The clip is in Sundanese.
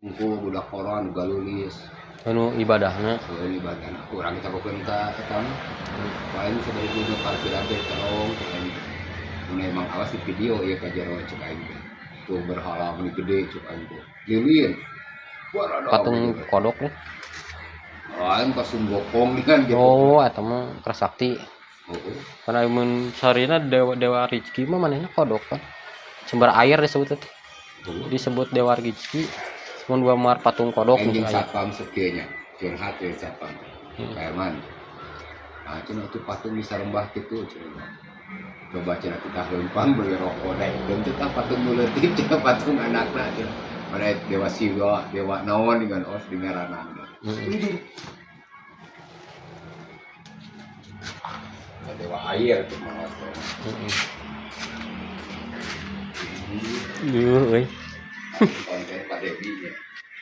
Engko budak koran galulis. Anu ibadahna. Kalau ibadah kurang kita bukan ka eta mah. Paling sebagai kudu parkiran teh terong paling. Mun emang awas di video ieu ka jero cek aing teh. Tuh berhala meni gede cek aing teh. Lilin. Patung kodok nih. Lain kostum bokong dengan gitu. Oh, eta mah Krasakti. Oh. Karena mun sarina dewa dewa Rizki mah manehna kodok kan. Sumber air disebut teh. Disebut dewa Rizki. Mun dua mar patung kodok Anjing misalnya. Satpam sekianya curhat ya satpam. Pak Herman. Nah, cenah itu patung bisa rembah gitu cenah. Coba cenah kita lempang beli rokok daekeun teh tah patung nu leutik cenah patung anakna cenah. Mana dewa Siwa, dewa naon dengan os di ngaranna. Dewa air tuh mah os teh. Duh, euy. Konten Pak Devi nya.